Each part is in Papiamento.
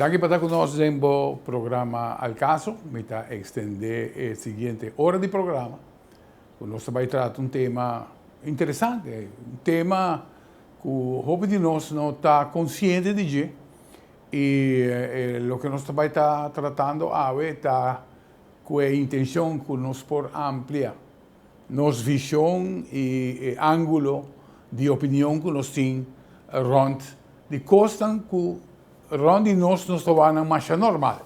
Danki pa ta ku nos den bo programa Al Caso. Mi ta ekstendé e siguiente ora di programa ku nos ta bai trata un tema interesante, un tema ku hopi di nos no ta konsiente di dje i loke nos ta bai ta tratando awe ta ku e intenshon ku nos por amplia nos vishon i e ángulo di opinion ku nos tin rònt di kosnan ku rònt di nos nos ta wak nan masha normal.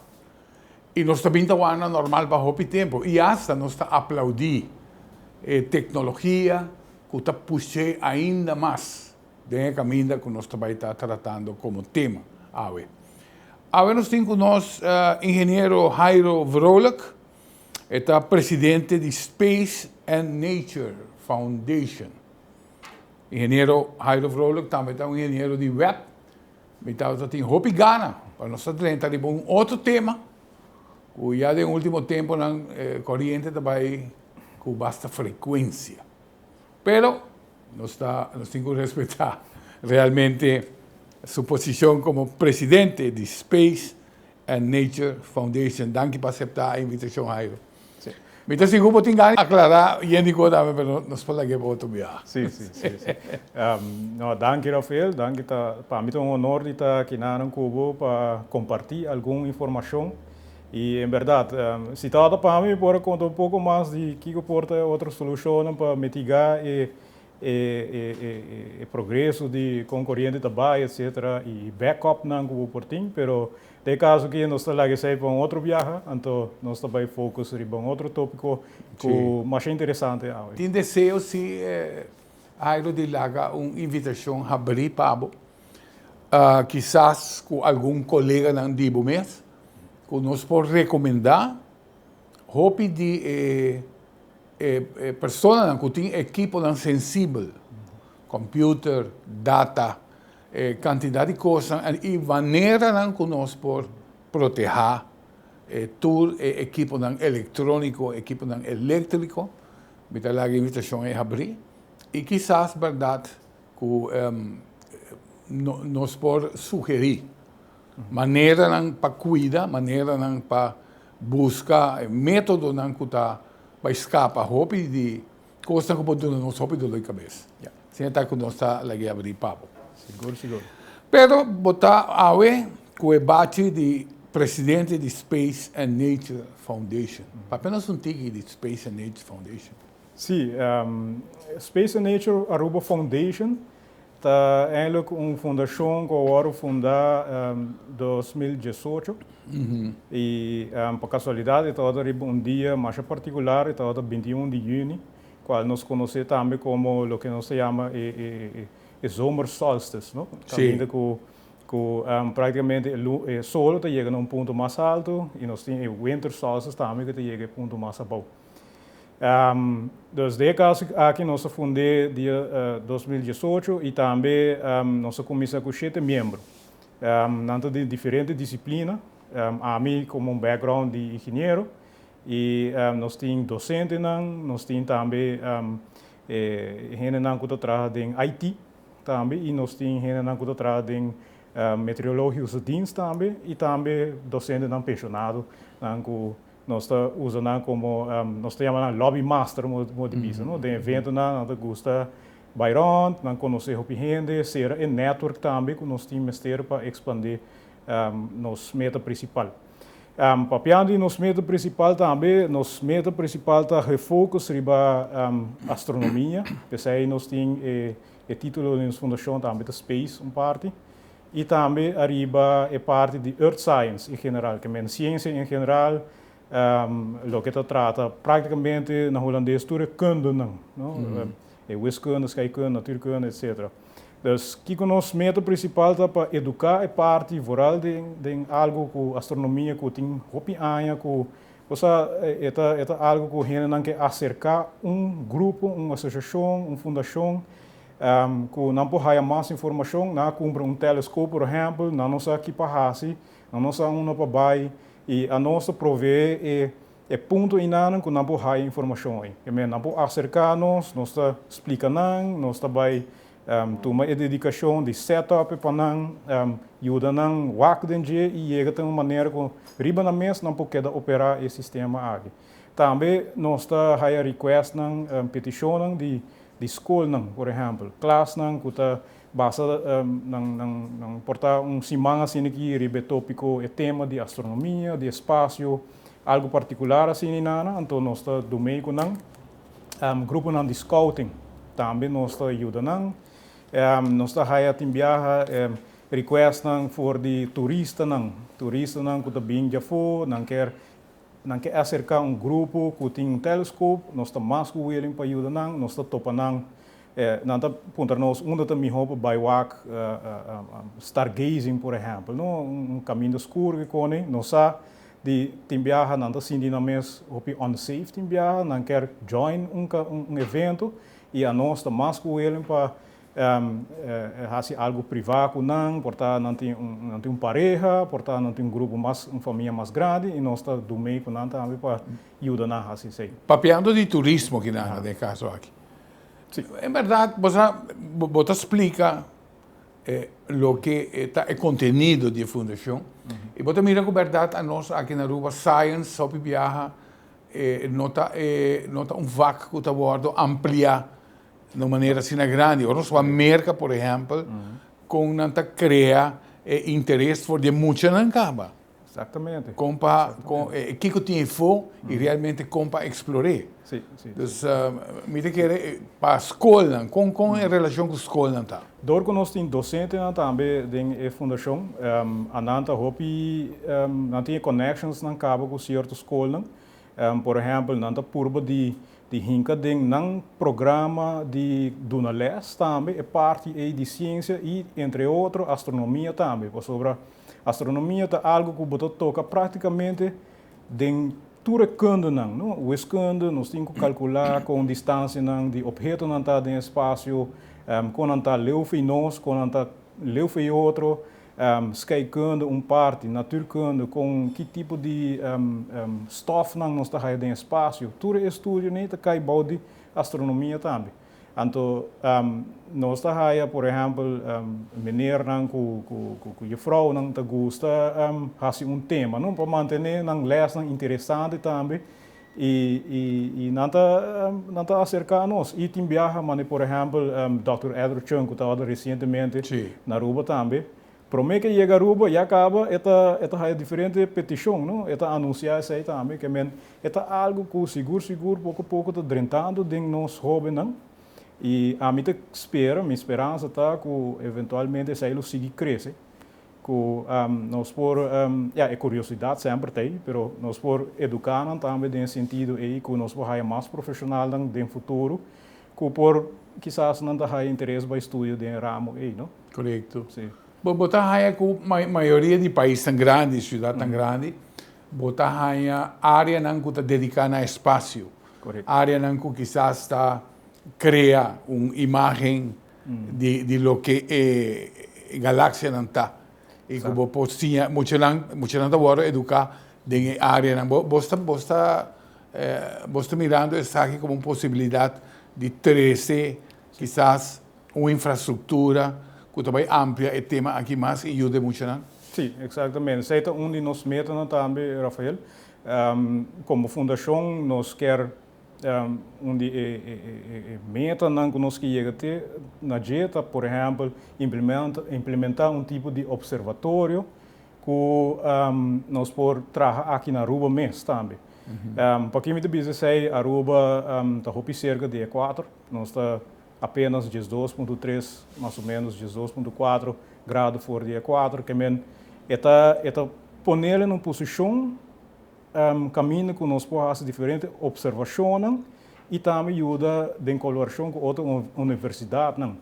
I nos ta bin ta wak nan normal pa hopi tempu i asta nos ta aplaudí e teknologia ku ta push'é ainda mas den e kaminda ku nos ta bai ta tratando komo tema awe. Awe nos tin ku nos ingeniero Jairo Vrolijk. E ta presidente di Space and Nature Foundation. Ingeniero Jairo Vrolijk tambe ta un ingeniero di web. Mi tabata tin hopi gana pa nos ta drenta riba un otro tema ku ya den ultimo temponan koriente ta bai ku basta frekuensia. Pero nos ta nos tin ku respetá realmente su posishon komo presidente di Space and Nature Foundation. Danki pa aseptá e invitashon, Jairo. Sí. Mi ta sigur bo tin gana di aklará yen di kos tambe, pero nos por lag'é pa otro biaha. Sí, sí, sí, sí. No, danki Rafael, danki ta, pa mi ta un honor di ta aki nan ku bo pa kompartí algun informashon. I en bèrdat, si tabata pa mi, mi por a konta un poko mas di kiko por ta e otro solushonnan pa mitigá e e progreso di kon koriente ta bai etcetera i backupnan ku bo por tin, pero den e kaso aki nos ta laga esei pa un otro biaha, anto nos ta bai focus riba un otro topiko ku masha interesante awe. Tin deseo si Jairo di laga un invitashon habrí pa bo, kisas ku algun koleganan di bo mes ku nos por rekomendá hopi di e E personanan ku tin ekiponan sensibel, computer, data, e kantidat di kosnan i maneranan ku nos por protehá e tur e ekiponan elektróniko, ekiponan eléktriko, mi ta laga e invitashon ei habrí i kisas bèrdat ku nos por sugerí maneranan pa kuida, maneranan pa buska métodonan ku ta bai skapa hopi di kosnan ku por duna nos hopi dolor di kabes. Asina ta ku nos ta lag'é abrí pa bo. Sigur, sigur. Pero bo ta awe ku e bachi di presidente di Space and Nature Foundation. Papia nos un tiki di Space and Nature Foundation. Sí, Space and Nature Aruba Foundation Ta eindelijk un fundashon ku a wòrdu fundá 2018 i pa kasualidat e tabata riba un dia masha partikular, e tabata 21 di yüni, kual nos konosé tambe komo loke nos ta yama e zomersolstis, no? Kaminda ku ku praktikamente e sol ta yega na un punto mas altu i nos tin e wintersolstis tambe ku ta yega e punto mas abou. Dus den e kaso aki nos a fund'é dia 2018 i tambe nos a kuminsá ku shete miembro. Nan ta di diferente disiplina, ami komo un background di ingeniero i nos tin dosentenan, nos tin tambe hendenan ku ta traha den IT tambe i nos tin hendenan ku ta traha den meteorologische dienst tambe i tambe dosentenan penshonado nan ku Nos ta usa nan komo, nos ta yama nan lobby master modo di bisa, no? Den eventonan nan ta gusta bai rònt, nan konosé hopi hende, sera e network tambe ku nos tin mester pa ekspandé nos meta prinsipal. Papiando di nos meta prinsipal tambe, nos meta prinsipal ta gefocus riba astronomia, p'esei nos tin e título di nos fundashon tambe ta Space un parti. I tambe ariba e parti di Earth Science en general, ke men siensia en general, loke ta trata praktikamente na hulandes tur e kundenan, no? E wiskunde, scheikunde, natuurkunde, etcetera. Dus kiko nos meta prinsipal ta pa eduká e parti vooral den den algu ku astronomia ku tin hopi aña ku osea e ta e ta algu ku hendenan ke aserká un grupo, un asosiashon, un fundashon Ku nan por haya mas informashon, nan a kumpra un teleskop por ehèmpel, nan no sa ki pa hasi, nan no sa unda pa bai i anos ta proveé e e punto einanan ku nan por haya informashon ei. Ke men nan por aserká nos, nos ta splika nan, nos ta bai Tuma e dedikashon di set up e pa nan, yuda nan wak den dje i yega ta un manera ku riba nan mes nan por keda operá e sistema aki. Tambe nos ta haya requestnan, petishonnan di di skolnan, por ehèmpel, klasnan ku ta basa nan nan nan por ta un siman asina aki riba e tópiko, e tema di astronomia, di espasio, algu partikular asina i nana, anto nos ta dumei ku nan. Gruponan di scouting tambe nos ta yuda nan. Nos ta haya tin biaha requestnan for di turistanan, turistanan ku ta bin djafó, nan ker nan ke aserká un grupo ku tin un telescope, nos ta mas ku willing pa yuda nan, nos ta topa nan, nan ta puntra nos unda ta mihó pa bai wak stargazing por ehèmpel, no, un kaminda skur ke kone, nos sa Di tin biaha nan ta sinti nan mes hopi unsafe tin biaha, nan kier join un un evento y anos ta mas cu willing pa haci algo priva cu nan, por ta nan tin un nan tin un pareha, por ta nan tin un grupo mas un famia mas grandi y nos ta do mee cu nan tambe pa yuda nan haci esey. Papiando di turismo kinan den e caso aki, en berdad bo sa bo ta splica E loke ta e kontenido di e fundashon. I bo ta mira ku bèrdat anos aki na Aruba science hopi biaha no ta e no ta un vak ku ta wòrdu ampliá na un manera asina grandi. Ora nos wak Merka por ehèmpel kon nan ta krea e interes for di e muchanan kaba. Exactamente. Kon pa, kon, kiko tin efo i realmente kon pa eksplor'é. Sí, sí. Dus mi ta kere pa skolnan, kon kon e relashon ku skolnan ta? Dor ku nos tin dosentenan tambe den e fundashon, anan ta hopi, nan tin e connections nan kaba ku sierto skolnan. Por ehèmpel, nan ta purba di di hinka den nan programa di duna lès tambe e parti ei di siensia i entre otro astronomia tambe, pasobra Astronomia ta algo ku bo ta toka praktikamente den tur e kundenan, no? Wiskunde, nos tin ku kalkulá kon distansianan di ophetonan ta den espasio, kon nan ta leu fi nos, kon nan ta leu fi otro, skeikunde un parti, natuurkunde, kon ki tipo di stòfnan nos ta haya den espasio. Tur e estudionan ei ta kai bou di astronomia tambe. Anto nos ta haya por ehempel meneernan ku ku jefrounan ta gusta hasi un tema no pa mantene nan lesnan interesante tambe i i nan ta nan ta aserka nos i tin biaha mane por ehempel Dòkter Edward Chung ku tabata resientemente na Aruba tambe. Prome ke yega Aruba ya kaba e ta e ta haya diferente petishon no, e ta anunsia esei tambe ke men e ta algu ku sigur sigur poko poko ta drentando den nos hobennan i ami ta spera, mi speransa ta ku eventualmente esei lo sigui krese ku nos por ya e kuriosidat semper ta ei pero nos por eduka nan tambe den e sentido ei ku nos por haya mas profeshonalnan den futuro ku por kisas nan ta haya interes bai studia den e ramo ei no. Korekto. Sí. Bo bo ta haña ku mayoria di paisnan grandi, siudatnan grandi, bo ta haña áreanan ku ta dediká na espasio. Korekto. Áreanan ku kisas ta krea un imágen di di loke e galaksianan ta. I ku bo por siña muchanan, muchanan ta wòrdu eduká den e áreanan. Bo bo ta bo ta bo ta mirando esaki komo un posibilidat di trese kisas un infrastruktura ku ta bai amplia e tema aki mas i yuda e muchanan? Sí, eksaktamente. Esei ta un di nos metanan tambe, Rafael. Komo fundashon nos kier un di e metanan ku nos ke yega te na dje ta, por ehèmpel, implementá un tipo di opservatorio ku nos por traha aki na Aruba mes tambe. Pakí mi ta bisa esei? Aruba ta hopi serka di ekuator. Nos ta apenas 12.3, mas o menos 12.4 grado for di ekuator, ke men e ta e ta ponel na un posishon kaminda ku nos por hasi diferente opservashonnan i tambe yuda den kolaborashon ku otro universidatnan.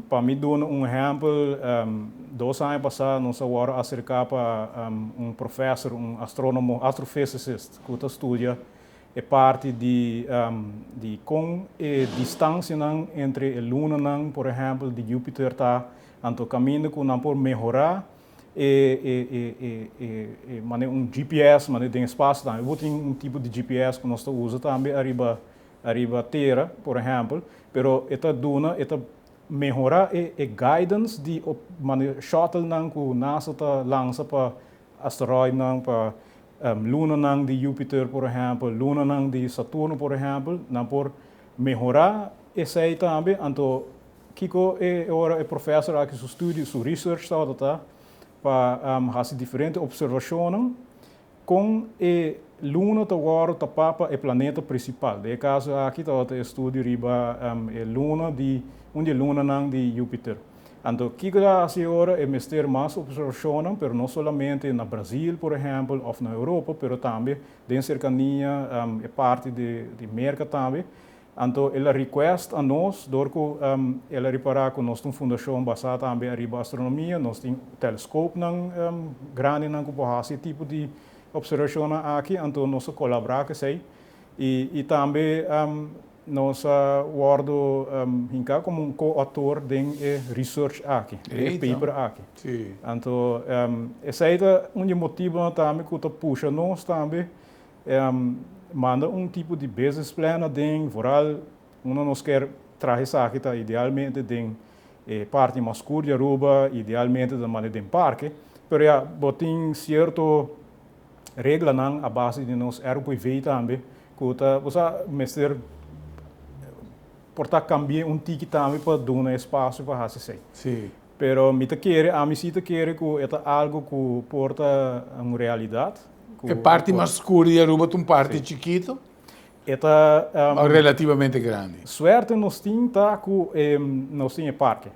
Pa mi duna un ehèmpel, 2 aña pasá nos a wòrdu aserká pa un profèser, un astrónomo, astrofisisist, ku ta studia E parti di di kon e distansianan entre e lunanan, por ehèmpel di Jupiter ta, anto kaminda ku nan por mehorá e e e e e e manera un GPS, manera den espasio tambe bo tin un tipo di GPS ku nos ta usa tambe ariba ariba tera, por ehèmpel, pero e ta duna e ta. mehorá e guidance di shuttle-nan ku NASA ta lansa pa asteroidnan, pa lunanan di Jupiter, por ehèmpel, lunanan di Saturno, por ehèmpel, nan por mehorá esei tambe. Anto, kiko e ora e professor aki su studio, su research tabata pa hasi diferente opservashon kon e luna ta wòrdu tapá pa e planeta prinsipal. Den e kaso aki tabata e estudio riba e luna di un di e lunanan di Jupiter. Anto, kiko ta hasi ora e mester mas opservashon, pero no solamente na Brasil, por ehèmpel, òf na Europa, pero tambe den serkania, e parti di Merka tambe. Anto, el a request a nos, dor ku el a ripará ku nos tin un fundashon basá tambe riba astronomia, nos tin teleskopnan grandinan ku por hasi tipo di opservashon aki, anto nos a kolaborá ku esei. I tambe nos a wòrdu hinká komo un co-autor den e research aki, den e paper aki. Anto, esei ta un di e motibunan tambe ku ta pusha nos tambe manda un tipo di business plan aden, vooral unda nos ke traha esaki ta idealmente den e parti mas skur di Aruba, idealmente ta manda den parke, pero ya, bo tin sierto reglanan a base di nos ROPV tambe, ku ta, bo sa, mester por ta kambia un tiki tambe pa duna espasio pa hasi esei. Pero mi ta kere, ami sí ta kere ku e ta algu ku por ta un realidat. E parti mas skur di Aruba ta un parti chikitu? E ta O relativamente grandi? Suerte nos tin ta ku nos tin e parke.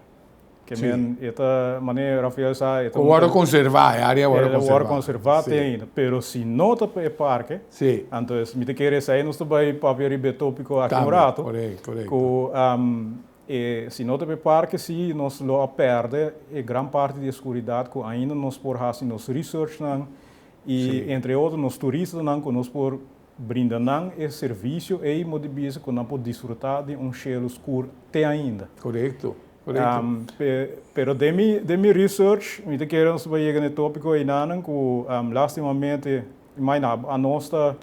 Ke men e ta, manera Rafael sa, e ta un. Ku wòrdu konservá, e área wòrdu konservá. E wòrdu konservá te ainda. Pero si no ta pa e parke, anto mi ta kere esei nos ta bai papia riba e tópiko aki un rato. Korekto, korekto. Ku E si no ta pa e parke si nos lo a pèrdè e gran parti di e skuridat ku ainda nos por hasi nos researchnan i entre otro nos turistanan ku nos por brinda nan e servisio ei mo di bisa ku nan por disfrutá di un shelu skur te ainda. Korekto, korekto. Pero den mi den mi research mi ta kere nos ta bai yega na e tópiko einanan ku lastimamente Imagina, anos ta,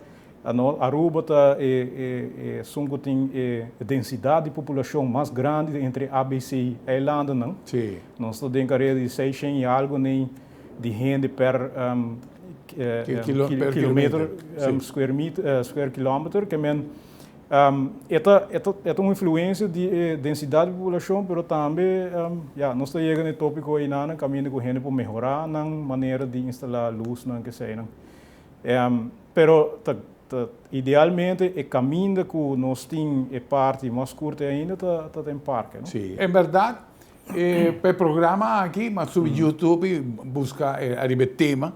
Aruba ta e esun ku tin e densidat di populashon mas grandi entre ABC eilandennan. Nos ta den kareda di seishen i algu nei di hende per kilometer, square kilometer. Ke men e ta e ta un influensia di e densidat di populashon, pero tambe ya, nos ta yega na e topiko einan kaminda ku hende por mehorá nan manera di instalá lusnan, keseinan. Pero ta idealmente e kaminda ku nos tin e parti mas skur te ainda ta den parke, no? Sí. En bèrdat e pa e programa aki mi a subi YouTube i buska ariba e tema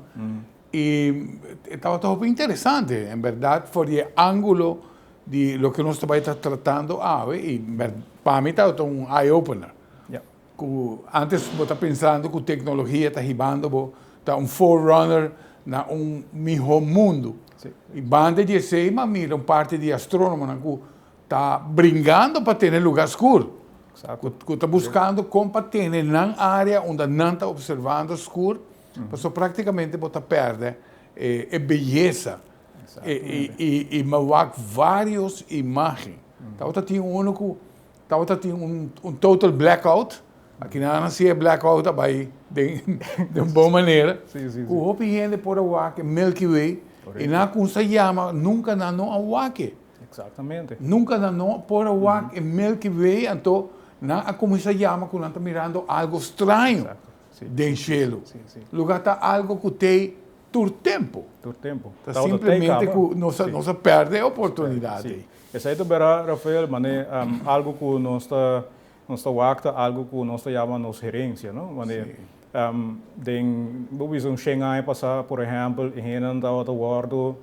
i e tabata hopi interesante en bèrdat for di e ángulo di loke nos ta bai ta tratando awe i pa mi tabata un eye opener. Ku antes bo ta pensando ku teknologia ta hibando bo ta un forerunner na un mihó mundu. I banda di esei m'a mira un parti di astrónomonan ku ta bringando pa tene lugá skur. Ku ta buskando kon pa tene nan área unda nan ta opservando skur, pasobra práktikamente bo ta pèrdè e beyesa. I m'a wak vários imágen. Tabata tin unu ku Tabata tin un total blackout. Aki nan a si e blackout a bai den un bon manera. Ku hopi hende por a wak e Milky Way i nan a kumsa yama, nunka nan no a wak e. Nunka nan no por a wak e Milky Way, anto nan a kuminsá yama ku nan ta mirando algo straño den shelu. Luga ta algo ku t'ei tur tempu. Tur tempu. Ta simplemente ku nos a pèrdè e oportunidat ei. Esei ta bera, Rafael, mane algu ku nos ta nos ta wak ta algu ku nos ta yama nos herensia, no? Mane den bo bisa un shen aña pasá, por ehèmpel, e hendenan tabata wòrdu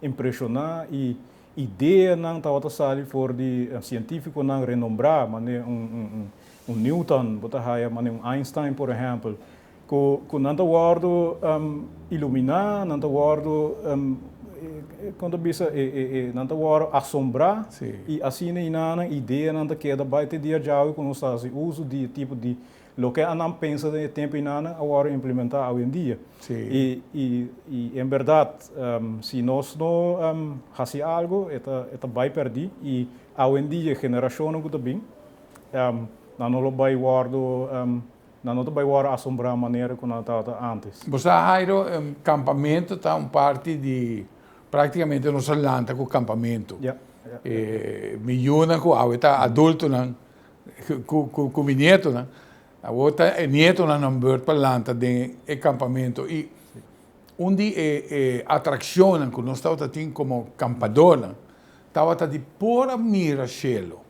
impreshoná i ideanan tabata sali for di sientífikonan renombrá, mane un un Newton, bo ta haya mane un Einstein, por ehèmpel, Ku nan ta wòrdu iluminá, nan ta wòrdu, kon ta bisa, nan ta wòrdu asombrá i asina i nan ideanan ta keda bai te dia djawe ku nos ta hasi uso di e tipo di loke a nan pensa den e tempu i nan a wòrdu implementá awendia. I en bèrdat si nos no hasi algu e ta bai pèrdí i awendia generashonnan ku ta bin. Nan no lo bai wòrdu, nan no ta bai wòrdu asombrá manera ku nan tabata ántes. Bo sa Jairo, kampamentu ta un parti di, práktikamente nos a lanta ku kampamentu. E mi yunan ku awe ta adultonan, ku mi nietonan, awor ta e nietonan nan beurt pa lanta den e kampamentu. I un di e atrakshonnan ku nos tabata tin komo kampadornan tabata di por a mira shelu.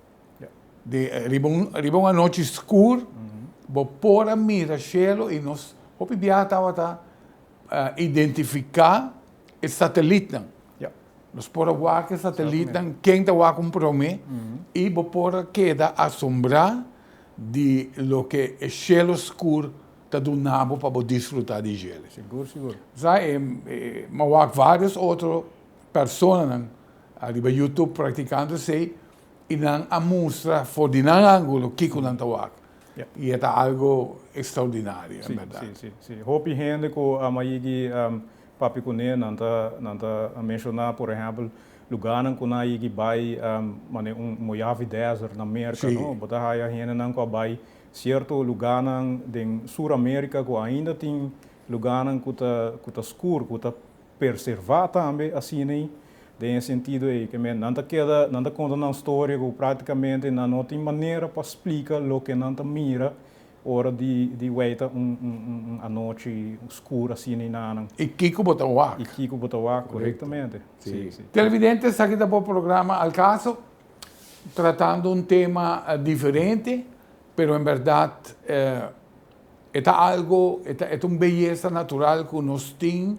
Di riba un riba un anochi skur bo por a mira shelu i nos hopi biaha tabata identifiká e satelitnan. Nos por a wak e satelitnan, ken ta wak un promé i bo por a keda asombrá di loke e shelu skur ta duna bo pa bo disfrutá di djele. Sigur, sigur. Sa e mi a wak vários otro personanan ariba YouTube praktikando esei. I nan a mustra for di nan ángulo kiko nan ta wak. I e ta algo ekstraordinario, en bèrdat. Sí, sí, sí. Hopi hende ku a yigi papia kuné, nan ta, nan ta menshoná, por ehèmpel, lugánan ku nan a yigi bai, manera un Mojave Desert na Merka, no? Bo ta haya hendenan ku a bai sierto lugánan den Sur Amérika ku ainda tin lugánan ku ta, ku ta skur, ku ta perservá tambe asina ei, den e sentido ei ke men nan ta keda, nan ta konta nan storia ku práktikamente nan no tin manera pa splika loke nan ta mira ora di di weita un un un anochi skur asina ei na nan. I kiko bo ta wak. I kiko bo ta wak, korektamente. Si, si. Televidente, esaki ta bo programa Al Caso, tratando un tema diferente, pero en bèrdat E ta algo, e ta e ta un beyesa natural ku nos tin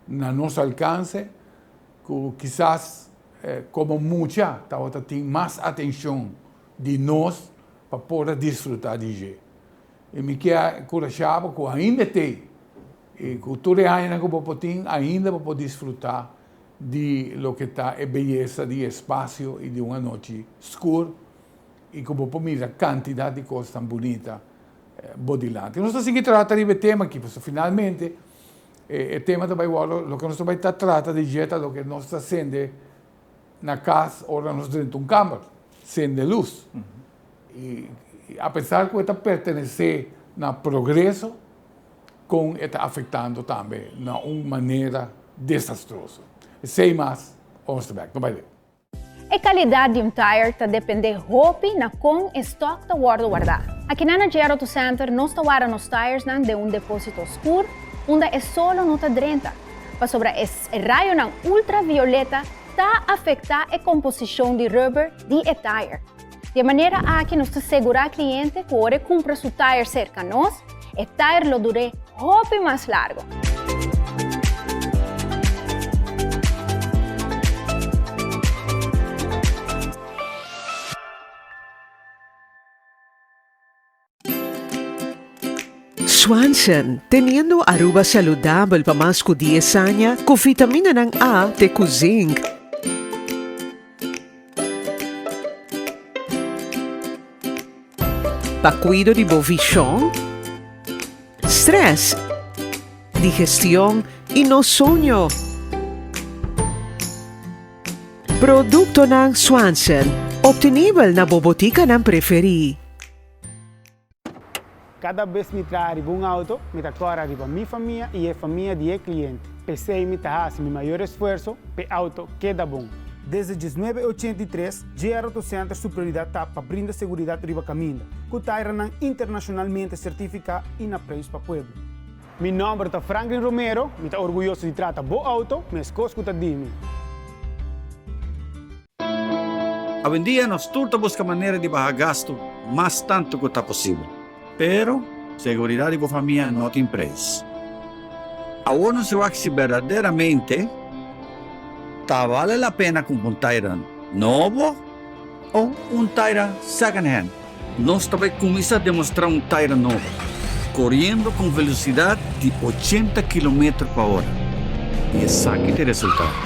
na nos alkanse, ku kisas komo mucha tabata tin mas atenshon di nos pa por a disfrutá di dje. I mi ke a enkurashá bo ku ainda e t'ei, i ku tur e añanan ku bo por tin, ainda bo por disfrutá di loke ta e beyesa di espasio i di un anochi skur i ku bo por mira kantidat di kosnan bunita bo dilanti. Nos ta sigui trata riba e tema aki, pasobra finalmente e tema ta bai wòrdu, loke nos ta bai ta trata di dje ta loke nos ta sende na kas ora nos drenta un kamber, sende lus. I apesar ku e ta pertenesé na progreso, kon e ta afektando tambe na un manera desastroso. Esei mas ora nos ta bèk. No bai leu. E calidad di un tire ta depende hopi na con e stock ta wordo warda. Akinan na JR Auto Center nos ta warda nos tiresnan den un deposito scur unda e solo no ta drenta, pasobra e rayonan ultravioleta ta afecta e composicion di rubber di e tire. Di e manera aki nos ta segura cliente cu ora e cumpra su tire cerca nos, e tire lo dur'é hopi mas largo. Swanson, teniendo Aruba saludabel pa mas cu dies aña cu vitaminanan A te cu zinc. Pa cuido di bo vision, stress, digestion y no soño. Productonan Swanson, obtenibel na bo boticanan preferi. Kada bes mi traha riba un auto, mi ta kòrda riba mi famia i e famia di e kliente. P'esei mi ta hasi mi mayor esfuerso p'e auto keda bon. Desde diesnuebe ochenta i tres, JR Auto Center su prioridat ta pa brinda seguridat riba kaminda, ku tairanan internashonalmente sertifiká i na preis pa pueblo. Mi nòmber ta Franklin Romero, mi ta orguyoso di trata bo auto meskos ku ta di mi. Awendia nos tur ta buska manera di baha gastu mas tantu ku ta posibel. Pero, seguridat di bo famia no tin preis. Awor nos wak si berdaderamente ta bale la pena kumpra un taira nobo o un taira second hand. Nos ta bai kuminsá demostrá un taira nobo, koriendo ku un velosidat di ochenta kilometer pa ora. I esaki ta e resultado.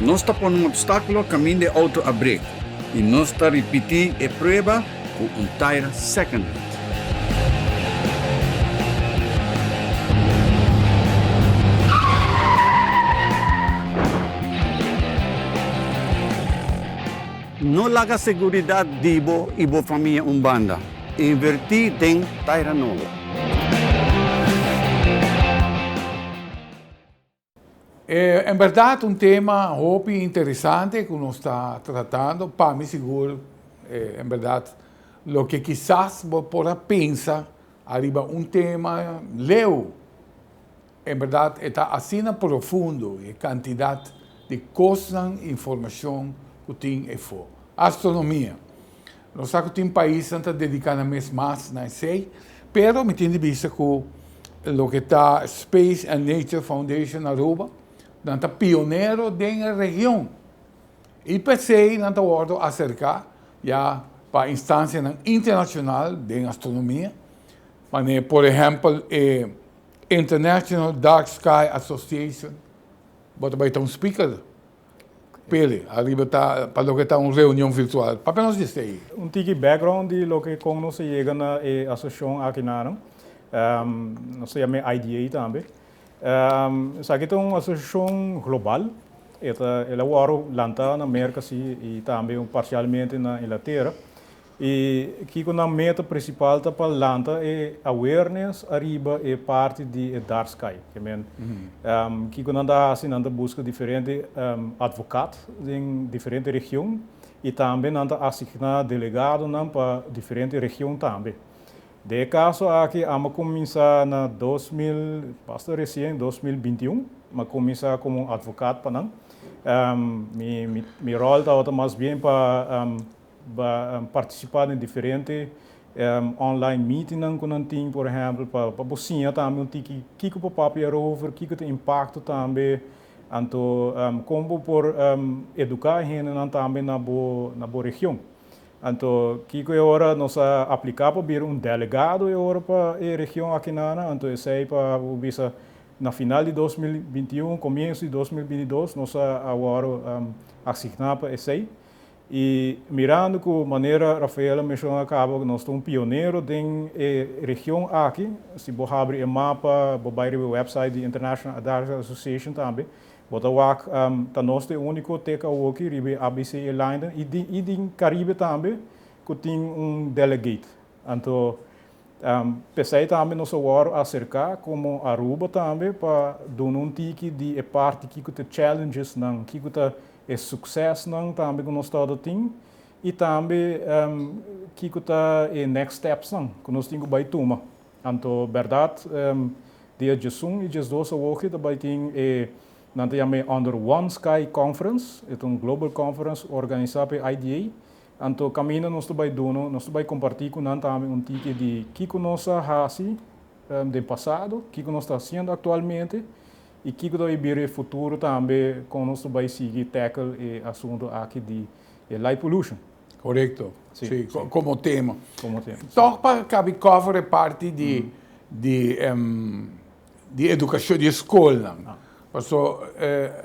Nos ta pone un opstákulo kaminda e outo a brek i nos ta ripití e prueba ku un taira second hand. No laga seguridat di bo i bo famia un banda. Invertí den taira nobo. En berdad un tema hopi interesante cu nos ta tratando, pa mi sigur en berdad loke kisas bo por a pensa ariba un tema leu, en berdad e ta asina profundo e cantidad di cosnan, informacion cu tin efo. Astronomia, nos sa cu tin paisnan ta dedica nan mes mas na esey, pero mi tin di bisa cu loke ta Space and Nature Foundation Aruba, nan ta pionero den e region y p'esey nan ta wordo acerca ya pa instancianan internacional den astronomia, manera por ehempel e International Dark Sky Association, bo ta bay ta un speaker p'e ariba ta pa loke ta un reunion virtual. Papia nos di esey. Un tiki background di loke con nos a yega na e asociacion aki na nos ta yama e IDA tambe. Esaki ta un asociacion global, e ta el a wòrdu lanta na Merca si y tambe parcialmente na Inglatera. Y kico nan meta principal ta pa lanta e awareness ariba e parti di e dark sky. Ke men, kico nan ta haci, nan ta busca diferente advocat den diferente region y tambe nan ta asigna delegadonan pa diferente region tambe. Den e caso aki amo cuminsa na 2000, basta recien, 2021, m'a cuminsa como un advocat pa nan. Mi, mi, mi rol tabata mas bien pa Ba partisipá den diferente online meetingnan ku nan tin, por ehèmpel, pa pa bo siña tambe un tiki kiko por papia erover, kiko ta impakto tambe, anto kon bo por eduká e hendenan tambe na bo na bo region. Anto kiko e ora nos a apliká pa bira un delegado e ora pa e region akinana, anto esei pa bo bisa na final di 2021, komienso di 2022 nos a wòrdu asigná pa esei. Y mirando cu manera Rafael a menciona caba nos ta un pionero den e region aki, si bo habri e mapa, bo bay riba e website di International Dark Association tambe, bo ta wak ta nos ta e unico tek awoki riba e ABC e linenan y di y den Caribe tambe cu tin un delegate. Anto pesey tambe nos a worde acerca como Aruba tambe pa duna un tiki di e parti kico ta e challengesnan, kico ta E suksesnan tambe ku nos tabata tin i tambe kiko ta e next stepsnan ku nos tin ku bai tuma. Anto bèrdat dia 11 i 12 awoki ta bai tin e nan ta yama e Under One Sky Conference, e ta un global conference organisá pa e IDA. Anto kaminda nos ta bai duna, nos ta bai kompartí ku nan tambe un tiki di kiko nos a hasi den pasado, kiko nos ta hasiendo aktualmente I kiko ta bai bira e futuro tambe kon nos ta bai sigui tackle e asunto aki di e light pollution. Korekto, si, komo tema. Komo tema, si. Tòg pa kabi cover e parti di di di edukashon, di e skolnan. Paso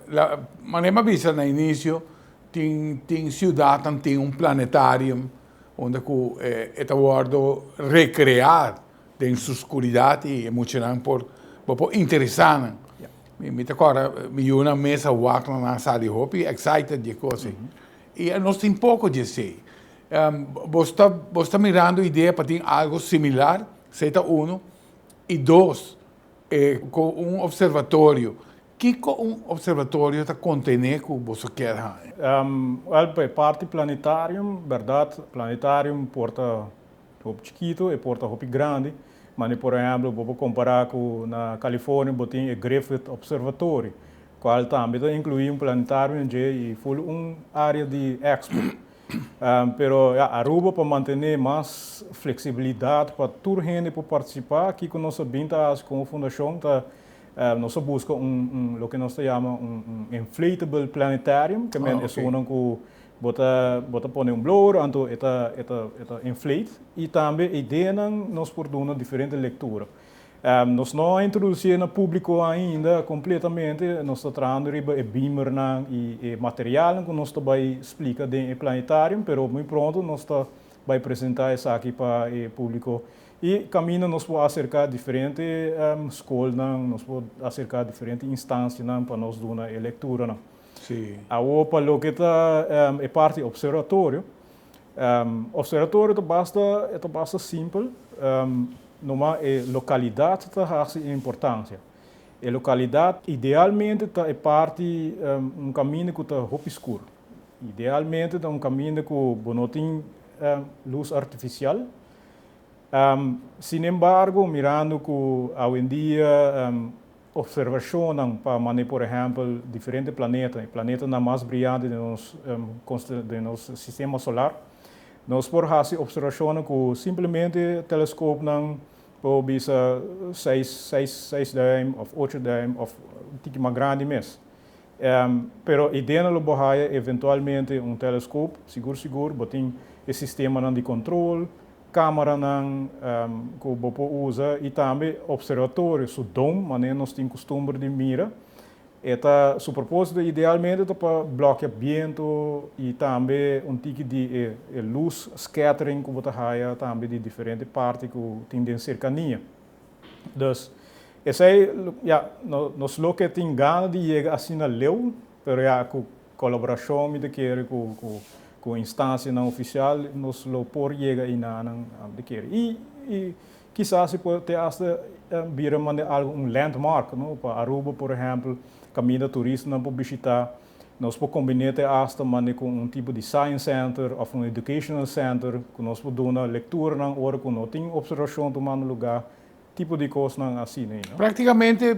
la manera mi a bisa na inisio tin tin siudatnan tin un planetarium unda ku e ta wòrdu rekreá Den su skuridat i e muchanan por bo por interesá nan. Mi ta kòrda mi yunan mes a wak nan a sali hopi excited di e kos ei. I nos tin poko di esei. Bo sta bo sta mirando idea pa tin algo similar, esei ta uno. I dos, ku un observatorio. Kiko un observatorio ta kontené ku boso kier haña? Wèl, pa e parti planetarium, bèrdat, planetarium por ta Hopi chikito, e por ta hopi grandi. Mane por ehemplo bo por compara cu na California bo tin e Griffith Observatory, cual tambe ta inclui un planetario den dje y full un area di expo. Pero ya, Aruba pa mantene mas flexibilidad pa tur hende por participa, kico nos a bin ta haci como fundacion ta nos a busca un un loke nos ta yama un un inflatable planetarium, ke men esunnan cu Bo ta bo ta pone un blower anto e ta e ta e ta inflate y tambe e ideanan nos por duna diferente lectura. Nos no a introducié na publico ainda completamente, nos ta trahando riba e beamernan y e materialnan cu nos ta bay splica den e planetarium, pero muy pronto nos ta bay presenta esaki pa e publico y caminda nos por acerca diferente scolnan, nos por acerca diferente instancianan pa nos duna e lecturanan. Awor pa loke ta e parti observatorio, observatorio ta basta e ta basta simpel, numa e localidad ta haci e importancia. E localidad idealmente ta e parti un caminda cu ta hopi scur. Idealmente ta un caminda cu bo no tin luz artificial. Sin embargo, mirando cu awendia observacionnan pa mane por ehempel diferente planeta, e planetanan mas briyante den nos den nos sistema solar, nos por haci observacionnan cu simplemente telescoopnan por bisa seis seis seis duim of ocho duim of un tiki mas grandi mes. Pero idea lo bo haya eventualmente un telescoop, sigur sigur bo tin e sistemanan di control, Camaranan cu bo por usa y tambe observatorio su dome, manera nos tin custumber di mira. E ta, su proposito idealmente ta pa blokea biento y tambe un tiki di e e luz scattering cu bo ta haya tambe di diferente parti cu tin den cercania. Dus, esey, ya, nos loke tin gana di yega asina leu, pero ya cu Kolaborashon mi ta kere ku ku instansianan ofisial nos lo por yega einanan ta kere. I i kisas e por te asta bira manda algu un landmark no pa Aruba por ehèmpel kaminda turistanan por bishitá. Nos por kombiné te asta manda ku un tipo di science center òf un educational center ku nos por duna lekturanan ora ku no tin opservashon tumando lugá. Tipo di kosnan asina ei, no? Práktikamente,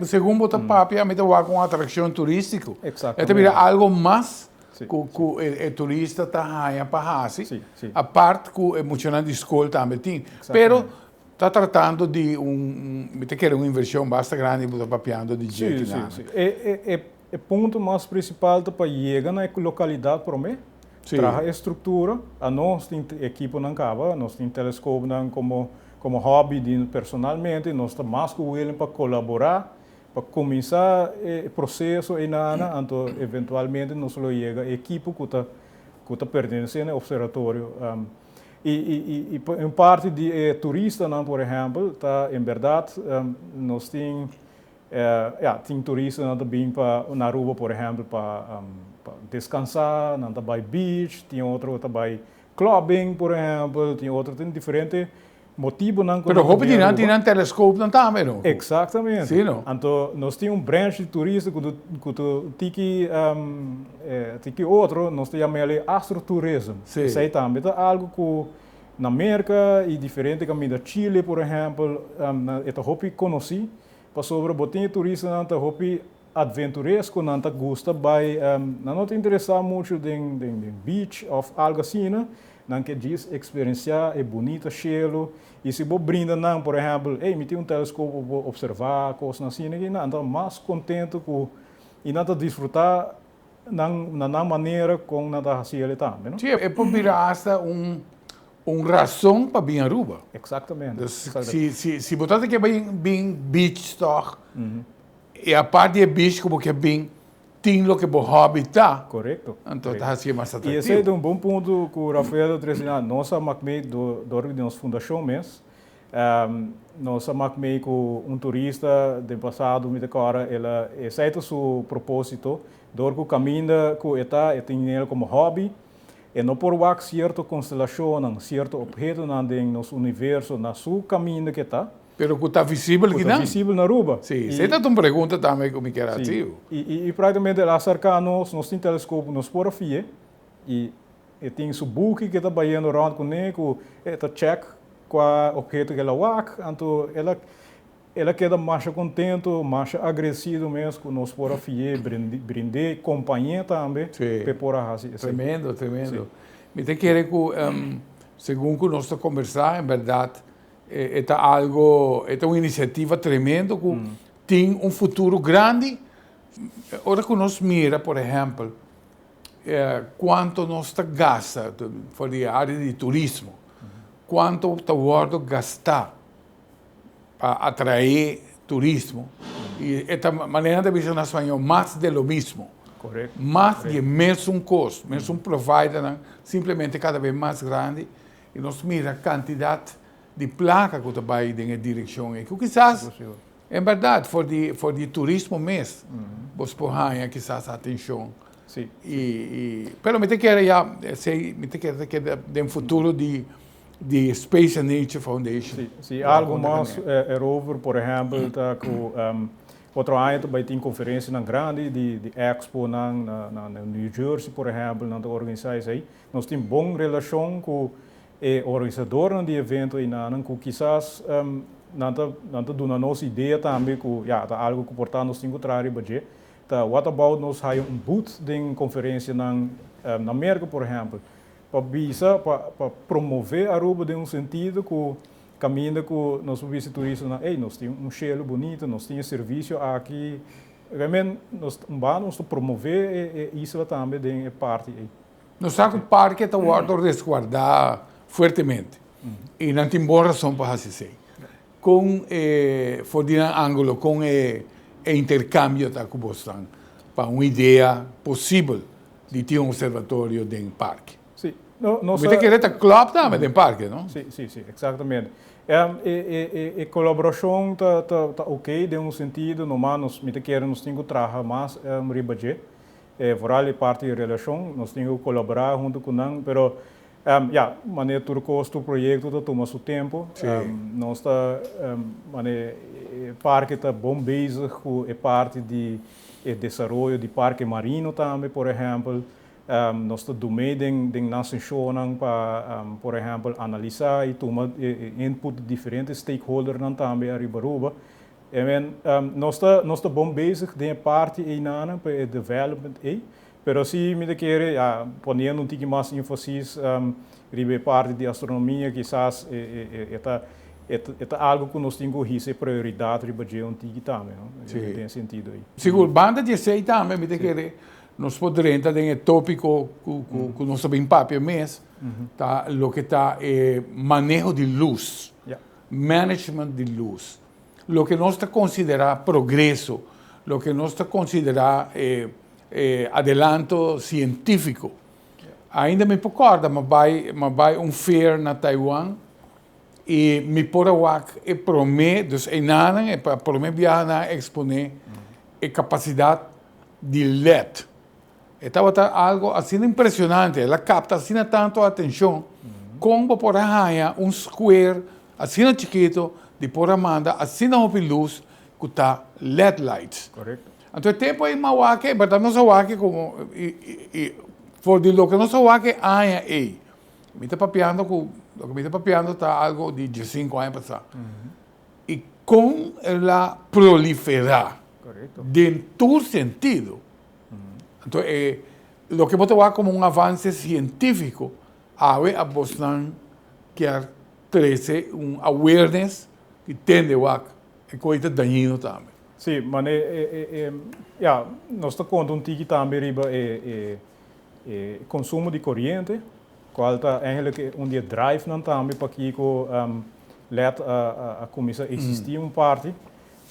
segun bo ta papia, mi ta wak un atrakshon turístiko. Eksaktamente. E ta bira algo mas ku ku e turista ta haña pa hasi, apart ku e muchanan di skol tambe tin. Pero ta tratando di un, mi ta kere un invershon basta grandi bo ta papiando di dje kinan. Si, si, si. E e punto mas prinsipal ta pa yega na e lokalidat promé, traha e struktura. Anos tin ekiponan kaba, nos tin teleskopnan komo Como hobby di personalmente nos ta mas cu willing pa colabora pa cuminsa e proceso eynana anto eventualmente nos lo yega e ekipo cu ta cu ta pertenece na e observatorio. Y y y un parti di e turistanan por ehempel ta en berdad nos tin ya tin turistanan ta bin pa na Aruba por ehempel pa pa descansa nan ta bay beach tin otro ta bay Clubbing, por ehempel, tin otro, tin diferente motibonan ku. Pero hopi di nan tin nan telescoopnan tambe, no? Exactamente. Sí, no? Anto nos tin un branch di turista ku ku ta tiki tiki otro, nos ta yama el'e astrotourism. Sí. Esei tambe ta algu ku na Merka i diferente kaminda, Chile por ehempel, e ta hopi konosí pasobra bo tin e turistanan ta hopi Adventuresco nan ta gusta bai, nan no ta interesa mucho den den beach of algo asina, nan ke djis experiencia e bunita cielo y si bo brinda nan por ehempel, ey mi tin un telescope bo por observa cosnan asina aki, nan ta mas contento cu y nan ta disfruta nan na nan manera con nan ta haci el tambe no. Sí, e por bira hasta un un razon pa bin Aruba. Exactamente. Dus si si si bo ta ke bin bin beach toch, E apart di e beach ku bo ke bin, tin loke bo hobby ta. Korekto. Anto ta hasié mas I atraktivo. esei ta un bon punto ku Rafael a trese nan. Nos a mak mei dor di nos fundashon mes. Nos a mak mei ku un turista den pasado, mi ta kòrda, el a, esei ta su propósito, dor ku kaminda ku e ta, e tin el komo hobby. E no por wak sierto konstelashonnan, sierto ophetonan den nos universo na su kaminda ku e ta. Pero ku ta visibel kinan? Ku ta visibel na Aruba. Sí, esei ta un pregunta tambe ku mi kier hasi. Sí, i praktikamente el a aserká nos, nos tin teleskop, nos por a fi'é, i e tin su buki ku e ta bayendo rònt kuné, ku e ta chèk kua opheto ku el a wak, anto el a el a keda masha kontentu, masha agresido mes ku nos por a fi'é, brind'é kompañ'é tambe p'e por a hasi esei. Tremendo, tremendo. Mi ta kere ku segun ku nos ta kombersá, en bèrdat E ta algo, e ta un iniciativa tremendo cu tin un futuro grandi. Ora cu nos mira, por ehempel, cuanto nos ta gasta for di e area di turismo, cuanto ta wordo gasta pa atrae turismo, y e ta, manera nan ta bisa na spañol, mas de lo mismo. Mas di e mesun cos, mesun providernan, simplemente cada bes mas grandi. I nos mira kantidat di plaka ku ta bai den e direkshon ei, ku kisas en bèrdat for di for di turismo mes. bo por haña kisas atenshon. Si. I, pero mi ta kere ya, esei mi ta kere ta keda den futuro di Space and Nature Foundation. Si, si algo mas erover, por ehèmpel, ta ku otro aña ta bai tin konferensianan grandi di exponan na New Jersey, por ehèmpel, nan ta organisá esei. Nos tin bon relashon ku e organisadornan di evento einan ku kisas nan ta duna nos idea tambe ku ya ta algo ku por ta nos tin ku traha riba dje. Ta what about nos haya un booth den konferensianan na Merka, por ehèmpel, pa bisa pa promové Aruba den un sentido ku kaminda ku nos por bisa turistanan, ey, nos tin un shelu bunita, nos tin e servisio aki. Realmente nos un banda nos ta promové e isla tambe den e parti ey. Nos sa ku parke ta wòrdu resguardá fuertemente i nan tin bon rason pa hasi esei. Kon e for di nan ángulo, kon e interkambio ta ku bosnan pa un idea posibel di tin un opservatorio den parke? Sí, no, nos Mi ta kere ta klòp tambe den parke, no? Sí, sí, sí, eksaktamente. E kolaborashon ta ta oké den un sentido, nomás nos mi ta kere nos tin ku traha mas riba dje. Vooral e parti di relashon, nos tin ku kolaborá huntu ku nan, pero ya, manera tur kos, tur proyekto ta tuma su tempu. Nos ta, manera e parke ta bon bezig ku e parti di e desaroyo di parke marino tambe, por ehèmpel. Nos ta dum'é den nan seshonnan pa, por ehèmpel, analisá i tuma e input di diferente stakeholdernan tambe ariba Aruba. I mean, nos ta, nos ta bon bezig den e parti einanan pa e development ei, pero si mi ta kere, ya, poniendo un tiki mas énfasis riba e parti di astronomia, kisas e ta, e ta algo ku nos tin ku hisa e prioridat riba dje un tiki tambe, no? Den e sentido ei. Sigur, banda di esei tambe mi ta kere nos por drenta den e tópiko ku nos ta bin papia mes, ta loke ta e maneho di lus, management di lus. Loke nos ta konsiderá progreso, loke nos ta konsiderá e adelanto sientífiko. Ainda mi por kòrda mi a bai mi a bai un fair na Taiwan i mi por a wak e promé, dus einanan e promé biaha nan a eksponé e kapasidat di led. E tabata algo asina impresionante, el a capta asina tanto atencion, con bo por a haña un square asina chikito di por a manda asina hopi luz cu ta led lights. Correcto. Anto e tempo ey mi a wak e, berdad nos a wak e como, y for di loke nos a wak e aña ey, mi ta papiando cu, loke mi ta papiando ta algo di diescinco aña pasa, y con el a prolifera den tur sentido. Anto e loke bo ta wak komo un avanse sientífiko, awe a bosnan kier trese un awareness di tende wak e koe ta dañino tambe. Sí, mane e e ya, nos ta konta un tiki tambe riba e e konsumo di koriente, kual ta eigenlijk un di e drivenan tambe pakiko led a a kuminsá eksistí un parti.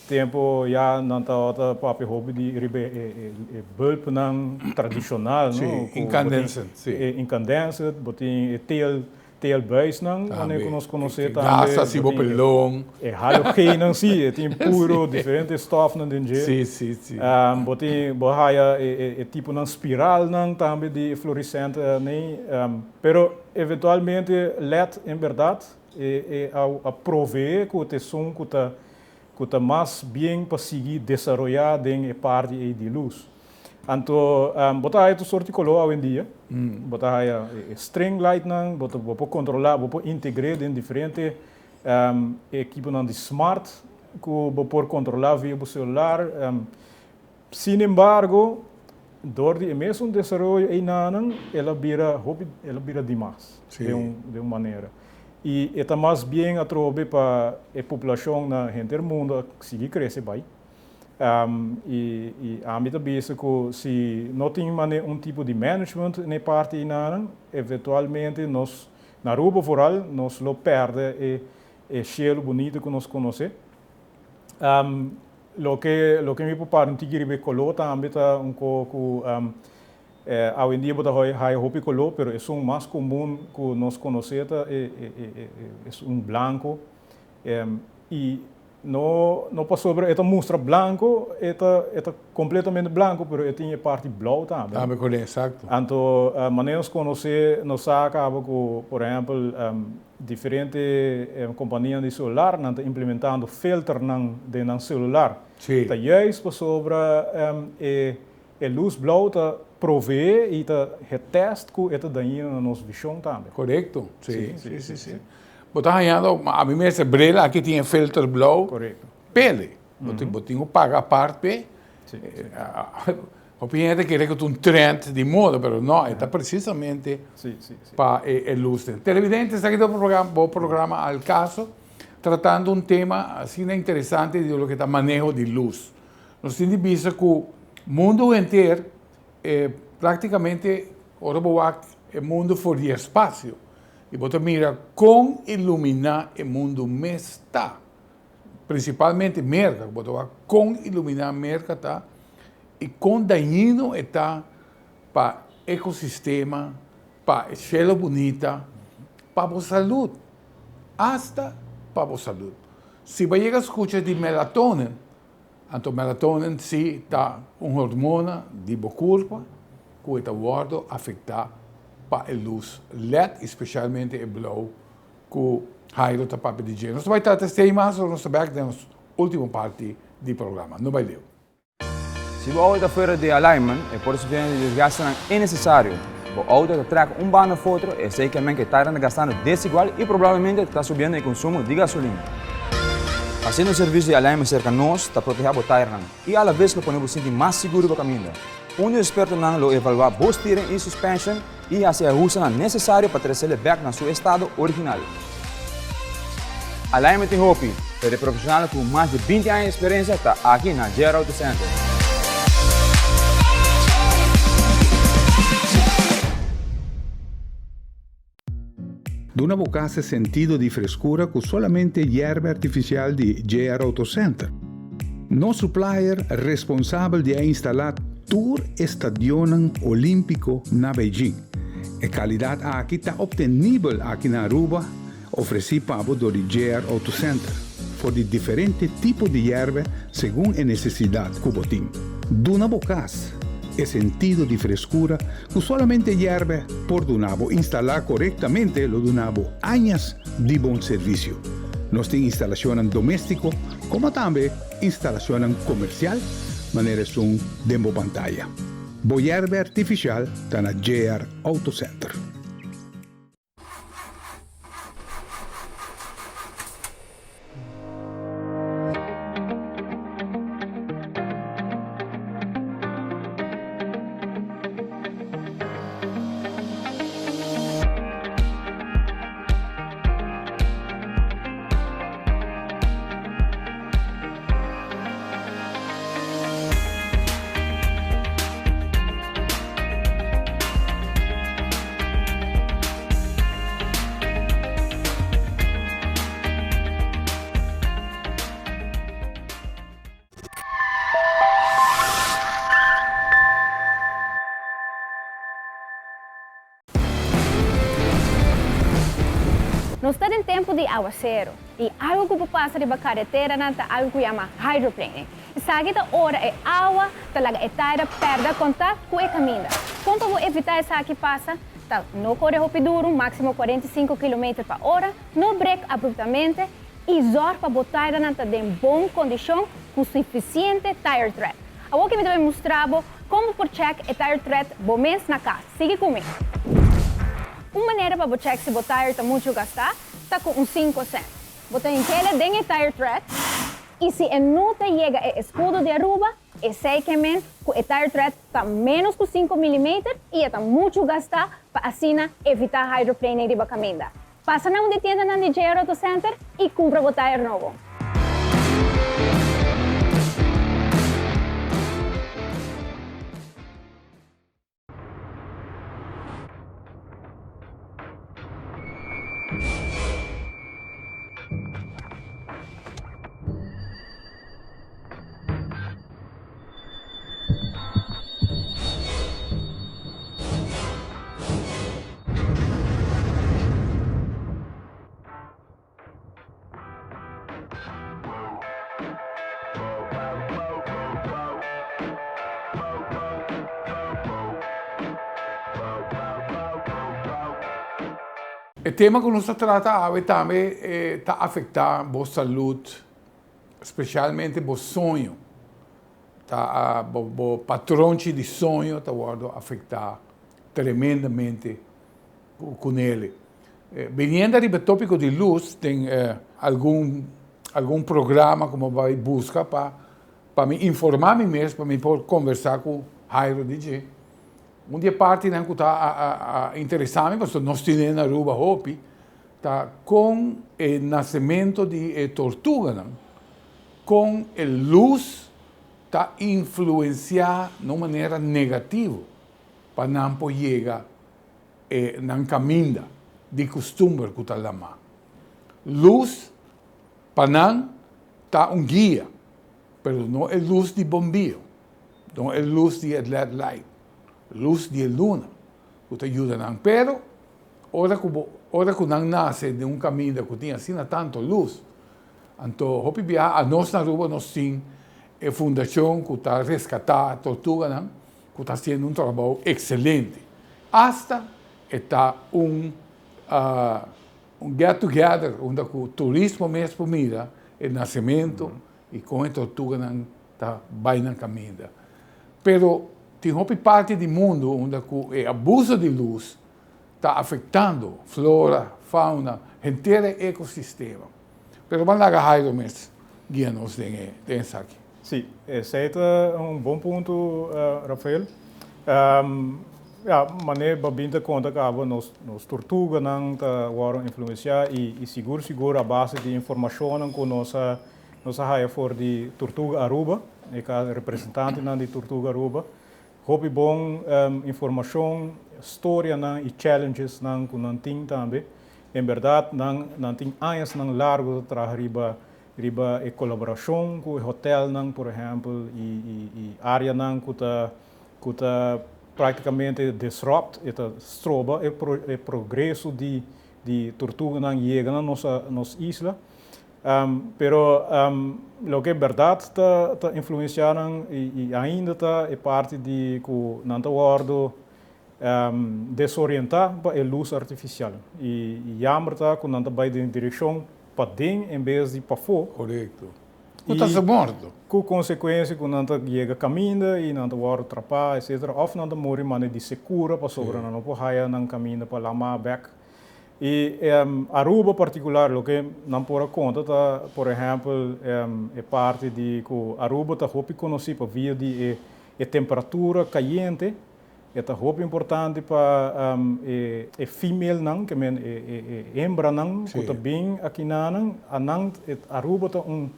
Tempo ya nan tabata papia hopi di riba e bulpnan tradishonal, no? Sí, incandescent, sí. E incandescent, bo tin e teel, teelbuisnan, wanneer ku nos konosé tambe. Gas hasi bo pelon. E halogeennan, sí, e tin puro diferente stòfnan den dje. Sí, sí, sí. Bo tin, bo haya e tiponan spiralnan tambe di fluorescent, nee. Pero eventualmente led en bèrdat e a proveé ku ta esun ku ta ku ta mas bien pa sigui desaroyá den e parti ei di lus. Anto bo ta haya tur sort di koló awendia. Bo ta haya e string lightnan, bo ta bo por kontrolá, bo por integr'é den diferente ekiponan di smart ku bo por kontrolá via bo selular. Sin embargo, dor di e mesun desaroyo einanan el a bira hopi, el a bira dimas den un den un manera. I e ta mas bien atrobe pa e poblashon na henter mundu a sigui krese bai. I i ami ta bisa ku si no tin mane un tipo di management na e parti einanan, eventualmente nos, na Aruba vooral, nos lo pèrdè e e shelu bunita ku nos konosé. Loke loke mi por para un tiki riba e koló tambe ta un ko ku awendia bo ta haya hopi koló pero esun mas komun ku nos konosé ta e e esun blanko i No no pasobra e ta mustra blanco, e ta e ta completamente blanco, pero e tin e parti blauw tambe. Tambe con exacto. Anto manera nos conoce, nos sa caba cu por ehempel diferente companianan di celular nan ta implementando filternan den nan celular. Si. Ta juist pasobra e e luz blauw ta provee y ta getest cu e ta dañino na nos vision tambe. Corecto, si, si, si, si. Bo ta hañando, ami mes e bril aki tin e filter blauw. Corecto. Pele. Bo tin cu paga apart p'e. Si, si. Hopi hende ta kere cu ta un trend di moda, pero no, e ta precisamente Si, si, si. pa e luz den. Televidente, esaki ta bo programa Al Caso, tratando un tema asina interesante di loke ta maneho di luz. Nos tin di bisa cu mundo henter e practicamente ora bo wak e mundo for di espacio y bo ta mira con ilumina e mundo mes ta, principalmente Merca, bo ta wak con ilumina Merca ta y con dañino e ta pa ecosistema, pa e cielo bunita, pa bo salud, hasta pa bo salud. Si bo a yega scucha di melatonin, Anto melatonin si ta un hormona di bo curpa cu e ta wordo afecta pa e luz led y specialmente e blauw cu Jairo ta papia di dje. Nos ta bay trata esey mas ora nos ta bek den nos ultimo parti di programa. No bay leu. Si bo auto ta fuera di alignment, e por sufriendo di desgastenan innecesario. Bo auto ta trek un banda of otro, esey ke men ke tairan ta gastando desigual y probablemente ta subiendo e consumo di gasolina. Haciendo un servicio di alignment cerca nos ta proteha bo tairnan y alaves lo pone bo sinti mas sigur riba caminda. Un di expertonan lo evalua bo steering y suspension y haci e ahustenan necesario pa trecele bek na su estado original. Alignment tin hopi, pero e profesionalnan cu mas di 20 aña di experiencia ta aki na JR Auto Center. Duna bo cas e sentido di frescura cu solamente yerba artificial di JR Auto Center. Nos supplier responsabel di a instala tur e stadionnan Olimpico na Beijing. E calidad aki ta obtenibel aki na Aruba, ofreci pa bo dor di JR Auto Center, for di diferente tipo di yerba segun e necesidad cu bo tin. Duna bo cas e sentido di frescura Cu solamente yerbe por duna bo instala corectamente lo duna bo añas di bon servicio. Nos tin instalacionnan domestico como tambe instalacionnan comercial manera esun den bo pantaya. Bo yerbe artificial ta na JR Auto Center. Nos ta den tempu di awaseru i algu ku por pasa riba kareteranan ta algu ku yama hydroplaning. Esaki ta ora e awa ta laga e taira pèrdè kontak ku e kaminda. Kon pa bo evitá esaki pasa ta no kore hopi duru, máksimo 45 kilometer pa ora, no brek abruptamente i zòrg pa bo tairanan ta den bon kondishon ku sufisiente tire tread. Awor ke mi ta bai mustra bo kon bo por chèk e tire tread bo mes na kas. Sigui ku mi! Un manera pa bo chèk si bo tire ta muchu gastá ta ku un sinku sènt. Bo ta hink'ele den e tire tread i si e no ta yega e eskudo di Aruba, esei ke men ku e tire tread ta ménos ku sinku milimeter i e ta muchu gastá pa asina evitá hydroplaning riba kaminda. Pasa na un di tiendanan di JR Auto Center i kumpra bo tire nobo. E tema ku nos ta trata awe tambe ta afektá bo salud, spesialmente bo soño. Ta bo patronchi di soño ta wòrdu afektá tremendamente ku nele. Biniendo riba e tópiko di lus, den algun programa ku mi a bai buska pa mi informá mi mes, pa mi por kombersá ku Jairo di dje. Un di e partinan ku ta a interesá mi, pasobra nos tene na Aruba hopi, ta kon e nasementu di e tortuganan, kon e lus ta influensiá na un manera negativo pa nan por yega e nan kaminda di kustumber ku ta lamá. Lus pa nan ta un guia, pero no e lus di bombio. No e lus di e led light, lus di e luna ku ta yuda nan. Pero ora ku bo, ora ku nan nase den un kaminda ku tin asina tantu lus, anto hopi biaha anos na Aruba nos tin e fundashon ku ta reskatá tortuganan ku ta hasiendo un trabou ekselente. Asta e ta un un get together unda ku turismo mes por mira e nasementu i kon e tortuganan ta bai nan kaminda. Pero tin hopi parti di mundu unda ku e abuso di lus ta afektando flora, fauna, henter e ekosistema. Pero ban laga Jairo mes guia nos den e den esaki. Sí, esei ta un bon punto, Rafael. Ya, manera bo bin ta konta kaba nos nos tortuganan ta wòrdu influensiá i i sigur sigur a base di informashonnan ku nos a Nos a haya for di Tortuga Aruba, e ka representantenan di Tortuga Aruba. Hopi bon informacion, storianan y challengesnan cu nan tin tambe. En berdad nan nan tin añasnan largo ta traha riba riba e colaboracion cu e hotelnan por ehempel y y y areanan cu ta cu ta practicamente disrupt, e ta stroba e e progreso di di tortuganan yega na nos nos isla. Pero loke berdad ta ta influencia nan y ainda ta e parti di cu nan ta wordo desorienta pa e luz artificial. Y jammer ta cu nan ta bay den direccion paden en bes di pafo. Corecto. Cu ta ser morto. Cu consecuencia cu nan ta yega caminda y nan ta wordo trapa etcetera of nan ta muri mane di secura pasobra nan no por haya nan caminda pa lama bek. Y Aruba particular loke nan por a conta ta por ehempel e parti di cu Aruba ta hopi conoci pa via di e e temperatura cayente, e ta hopi importante pa e e femalenan ke men e e e hembranan cu ta bin akinanan anan Aruba ta un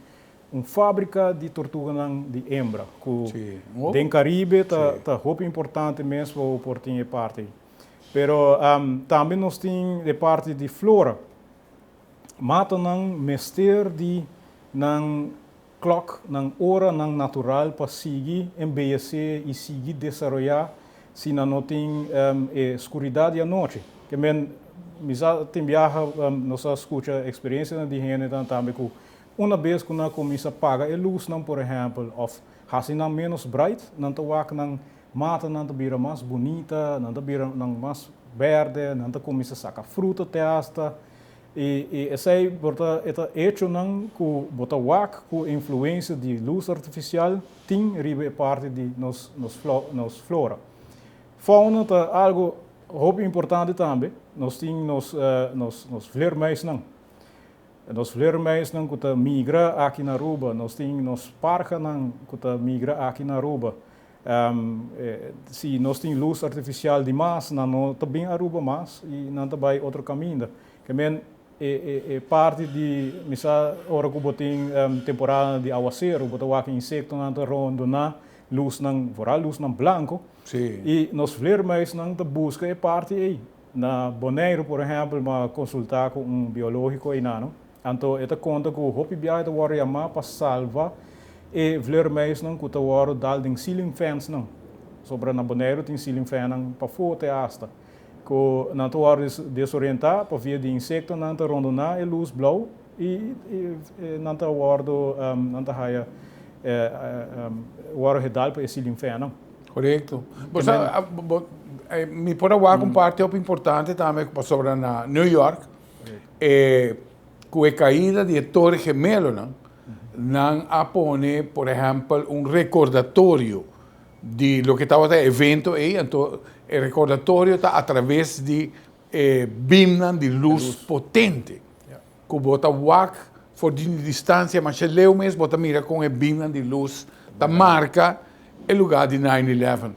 un fabrica di tortuganan di hembra cu den Caribe ta ta hopi importante mes pa bo por tin e parti ey. Pero tambe nos tin e parti di flora. Matanan mester di nan klok, nan oranan natural pa sigui embeyesé i sigui desaroyá si nan no tin e skuridat di anochi. Ke men, mi sa tin biaha nos a skucha eksperensianan di hendenan tambe ku una bes ku nan a kuminsá paga e lusnan, por ehèmpel, òf hasi nan ménos bright, nan ta wak nan Matanan ta bira mas bunita, nan ta bira nan mas berde, nan ta kuminsá saka fruta te asta. I i esei por ta e ta echonan ku bo ta wak ku influensia di lus artifisial tin riba e parti di nos nos flo nos flora. Fauna ta algu hopi importante tambe. Nos tin nos nos nos vleermuisnan. Nos vleermuisnan ku ta migra aki na Aruba, nos tin nos parhanan ku ta migra aki na Aruba. Si nos tin lus artifisial di mas, nan no ta bin Aruba mas i nan ta bai otro kaminda. Ke men e e parti di mi sa ora ku bo tin temporada di awaseru bo ta wak insektonan ta rondoná lusnan, foral lusnan blanko. I nos vleermuisnan ta buska e parti ei. Na Boneiru por ehèmpel mi a konsultá ku un biológiko einano. Anto e ta konta ku hopi biaha e ta wòrdu yamá pa salva e vleermuisnan ku ta wòrdu dal den ceiling fansnan. Sobra na Boneiru tin ceiling fannan pafó te asta. Ku nan ta wòrdu desorientá pa via di insektonan ta rondoná e lus blou i nan ta wòrdu nan ta haya wòrdu gedal pa e ceiling fannan. Korekto. Bo sa, bo. Mi por a wak un parti hopi importante tambe pasobra na New York e ku e kaida di e Torre Gemelonan nan a pone por ehèmpel un rekordatorio di loke tabata e evento ei, anto e rekordatorio ta atraves di e beamnan di lus potente ku bo ta wak for di distansia masha leu mes bo ta mira kon e beamnan di lus ta marka e lugá di nine eleven.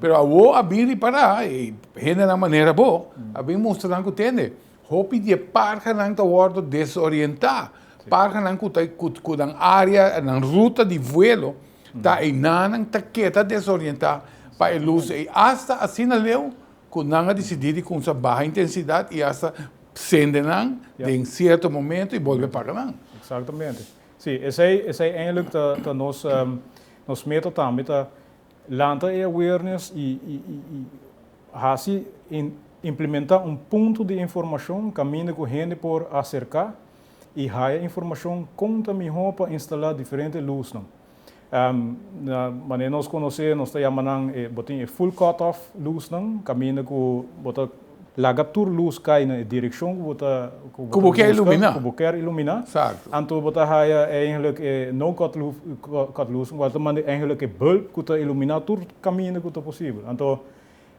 Pero awo a bin ripará e hendenan manera bo a bin mustra nan ku tende hopi di e parhanan ta wòrdu desorientá, parhanan ku ta ku nan área nan ruta di vuelo ta einanan ta keda desorientá pa e lus ei asta asina leu ku nan a disidí di kumsa baha intensidat i asta sende nan den sierto momento i bolbe paga nan. Eksaktamente. Sí, esei esei eindelijk ta ta nos nos meta tambe ta lanta e awareness i i i hasi implementa un punto di informashon kaminda ku hende por aserká i haya informashon kon ta mihó pa instalá diferente lusnan. Na manera nos konosé nos ta yama nan e bo tin e full cut off lusnan kaminda ku bo ta laga tur lus kai na e direkshon ku bo ta ku bo kier iluminá ku bo kier iluminá anto bo ta haya eigenlijk e no cut cut lus ku ta manda eigenlijk e bulb ku ta iluminá tur kaminda ku ta posibel anto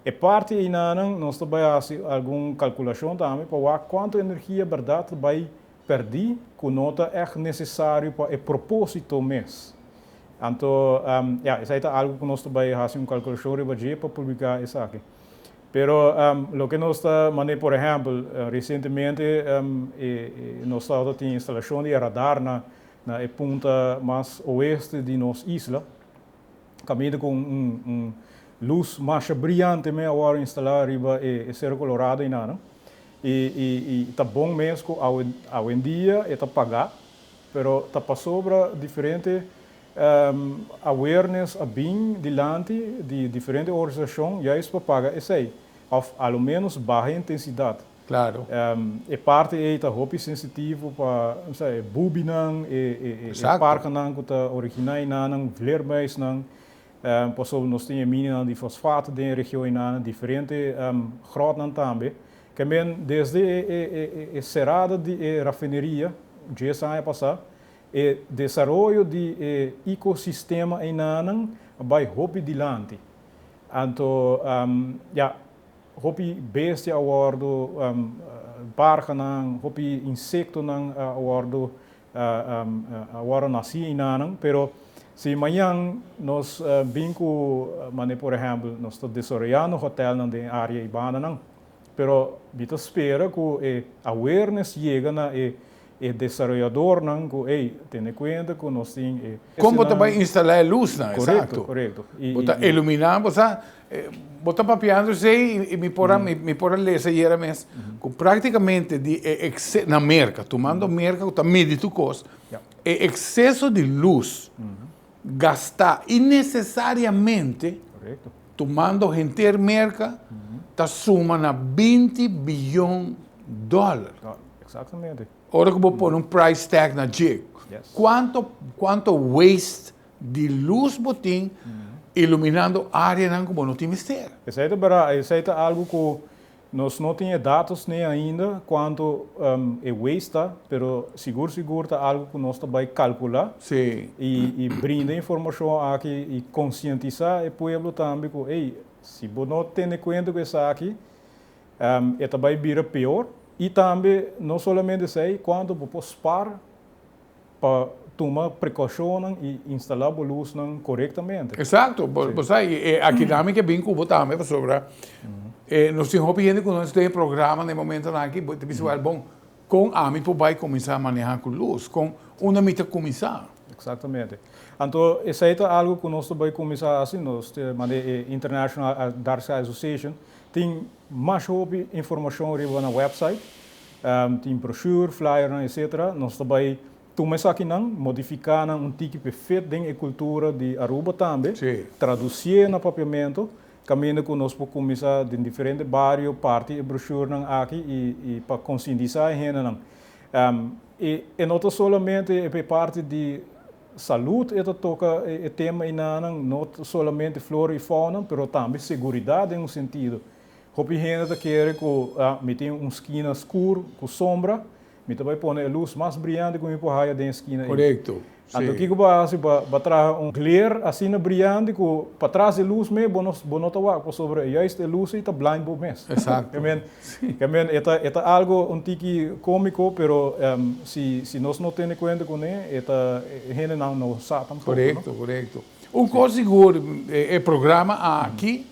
e parti einanan nos ta bai hasi algun kalkulashon tambe pa wak kuantu energia bèrdat ta bai Perdí ku no ta ègt nesesario pa e propósito mes. Anto, ya, esei ta algu ku nos ta bai hasi un kalkulashon riba dje pa publiká esaki. Pero loke nos ta manera, por ehèmpel, resientemente e nos tabata tin instalashon di e radar na na e punta mas oeste di nos isla, kaminda ku un un lus masha briante me a wòrdu instalá riba e Sero Colorado einan. I i i ta bon mes ku awe awendia e ta pagá, pero ta pasobra diferente awareness a bin dilanti di diferente organisashon juist pa paga esei, òf a lo ménos baha e intensidat. Claro. E parti ei ta hopi sensitivo pa, no sa, e bubinan, e e e parkanan ku ta originá enanan, vleermuisnan, Pasobra nos tin e minanan di fosfato den e region einan, diferente grotnan tambe. Ke men desde e serada di e rafineria dies aña pasá, e desaroyo di e ecosistema einanan a bai hopi dilanti. Anto ya, hopi bestia a wòrdu, barganan, hopi insektonan a wòrdu a wòrdu nasí einanan, pero si mañan nos bin ku manera por ehèmpel nos ta desaroyando hotèlnan den e área ei bandanan, pero mi ta spera ku e awareness yega na e e desaroyadornan ku ey tene kuenta ku nos tin e. Kon bo ta bai instalá e lusnan, esakto. Korekto, korekto. Bo ta iluminá, bo sa, Bo ta papiando esei i mi por a mi por a lesa ayera mes ku praktikamente di e ekse na Merka, tumando Merka ku ta midi tur kos, e ekseso di lus gastá innesesariamente tumando henter Merka ta suma na 20 biyon dòler. Ora ku bo pone un price tag na dje, kuanto kuanto waste Di lus bo tin iluminando áreanan ku bo no tin mester. Esei ta berdad, esei ta algu ku nos no tin e datos n'e ainda kuantu e waste ta, pero sigur sigur ta algu ku nos ta bai kalkulá i brinda informashon aki i konsientisá e pueblo tambe ku ey, si bo no tene kuenta ku esaki e ta bai bira peor i tambe no solamente esei kuantu bo por spar Pa tuma prekoushonnan i instalá bo lusnan korektamente. Eksakto, bo sa i aki nan mi ke bin ku bo tambe pasobra nos tin hopi hende ku nos den e programa na e momentonan aki bo ta bisa wèl bon kon ami por bai kuminsá manehá ku lus, kon unda mi ta kuminsá. Eksaktamente. Anto esei ta algu ku nos ta bai kuminsá hasi, nos ta manda e International Dark Sky Association tin masha hopi informashon riba nan wèpsait. Tin brochure, flyernan etc. Nos ta bai tuma esakinan, modifiká nan un tiki p'e fit den e kultura di Aruba tambe, tradusié na papiamentu, kaminda ku nos por kuminsá den diferente bario parti e brochurenan aki i pa konsientisá e hendenan. E no ta solamente e parti di. Salud e ta toca e tema einanan, no solamente flora y fauna, pero tambe seguridad den un sentido. Hopi hende ta kere cu mi tin un skina scur cu sombra, mi ta bay pone e luz mas briyante cu mi por haya den e skina ey. Anto kico bo a haci? Bo a traha un glare asina briyante cu patras e luz mes bo no bo no ta wak pasobra juist e luz ey ta blind bo mes. Ke men e ta e ta algo un tiki comico pero si si nos no tene cuenta cune e ta e hendenan no sa tampoco no. Corecto, corecto. Un cos sigur e programa aki,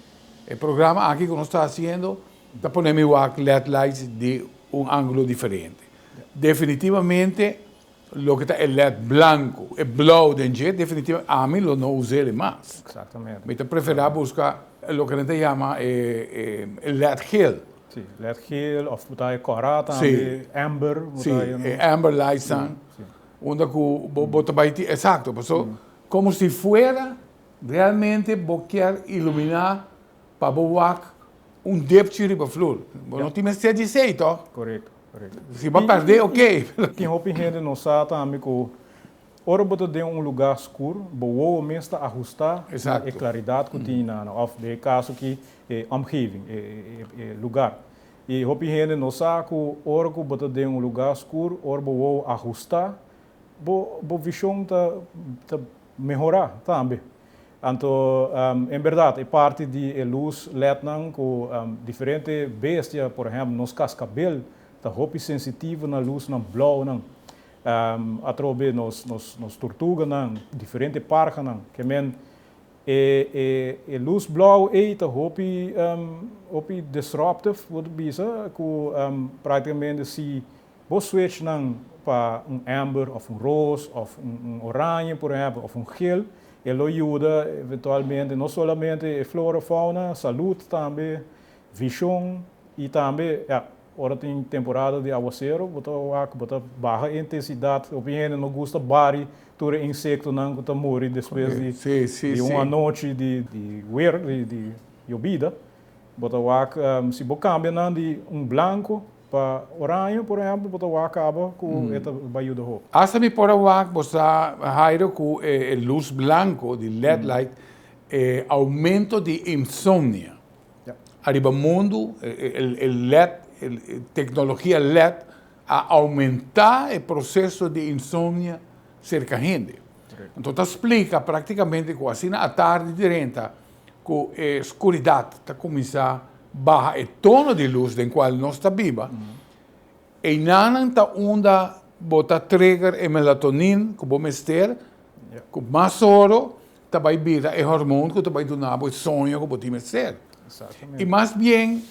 e programa aki cu nos ta haciendo ta pone mi wak led lights di un angulo diferente. Definitivamente Loke ta e led blanco, e blauw den dje, definitivamente ami lo no us'e mas. Exactamente. Mi ta prefera busca loke nan ta yama e led geel. Si, led geel of bo ta e cora tambe, amber. Si, e amber lightsnan, unda cu bo ta bay tin, exacto, paso como si fuera realmente bo kier ilumina pa bo wak un dipchi riba flur. Bo no tin mester di esey, toch? Correcto. Si bo a pèrdè, oké. Tin hopi hende no sa tambe ku ora bo ta den un lugá skur, bo wowo mes ta ahustá na e klaridat ku tin na òf den e kaso aki e omgeving, e lugar. I hopi hende no sa ku ora ku bo ta den un lugá skur, ora bo wowo ahustá, bo bo vishon ta ta mehorá tambe. Anto, en berdad, e parti di e luz lednan cu diferente bestia, por ehempel nos cascabel, ta hopi sensitivo na luznan blauwnan. Atrobe nos nos tortuganan, diferente parhanan. Ke men e e e luz blauw ey ta hopi hopi disruptive, bo ta bisa, cu practicamente si bo switch nan pa un amber of un roos of un oranje, por ehempel, of un geel, E lo yuda eventualmente no solamente e flora, fauna, salud tambe, vision y tambe, ya, ora tin temporada di awacero bo ta wak, bo ta baha e intensidad. Hopi hende no gusta bari tur e insectonan cu ta muri despues di di un anochi di di weer, di di yobida. Bo ta wak, si bo cambia nan di un blanco Pa oraño, por ehempel, bo ta wak caba cu e ta bay yuda hopi. Hasta mi por a wak, bo sa, Jairo, cu e luz blanco di led light, e aumento di insomnia. Ariba mundo, e led, e tecnologia led a aumenta e proceso di insomnia cerca hende. Anto ta splica practicamente cu asina atardi drenta cu e scuridad ta cuminsa baha e tono di luz den cual nos ta biba, einanan ta unda bo ta trigger e melatonin cu bo mester, cu mas oro ta bay bira e hormoon cu ta bay duna bo e soño cu bo tin mester. Y mas bien,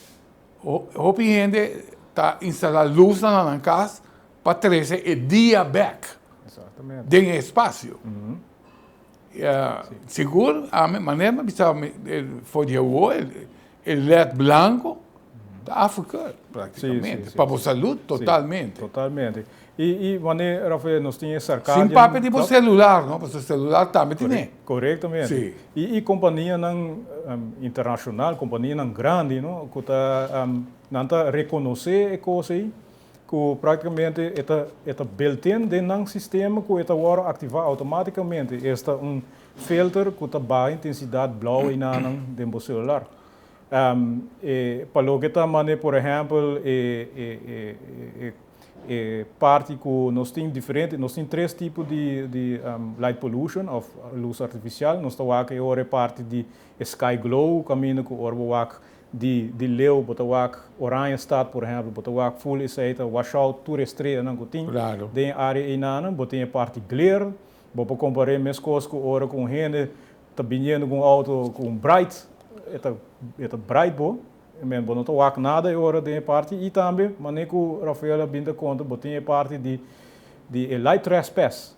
hopi hende ta instala luznan na nan cas pa trece e dia bek den e espacio. Sigur, ami, manera mi a bisa for di awor, e led blanco ta afgekeurd practicamente, pa bo salud totalmente. Totalmente. Y wanneer, Rafael, nos tin e circadian Sin papia di bo celular, no, pasobra celular tambe tine. Correctamente. Y companianan internacional, companianan grandi, no, cu ta, nan ta reconoce e cos ey, ku práktikamente e ta e ta built-in den nan sistema ku e ta wòrdu aktivá outomátikamente. Esta un filter ku ta baha intensidat blou einanan den bo selular. E pa loke ta mane por ehèmpel e e e e e parti ku nos tin diferente, nos tin tres tipo di di light pollution òf lus artifisial. Nos ta wak e ora e parti di e sky glow kaminda ku ora bo wak Di di leu bo ta wak Oranjestad por ehempel bo ta wak full esei ta wash out tur e streanan ku tin den e area einanan. Bo tin e parti glare, bo por kompar'é meskos ku ora ku un hende ta biniendo ku un outo ku un bright e ta e ta bright bo, I mean bo no ta wak nada e ora den e parti i tambe manera ku Rafael a bin ta konta bo tin e parti di di e light trespass.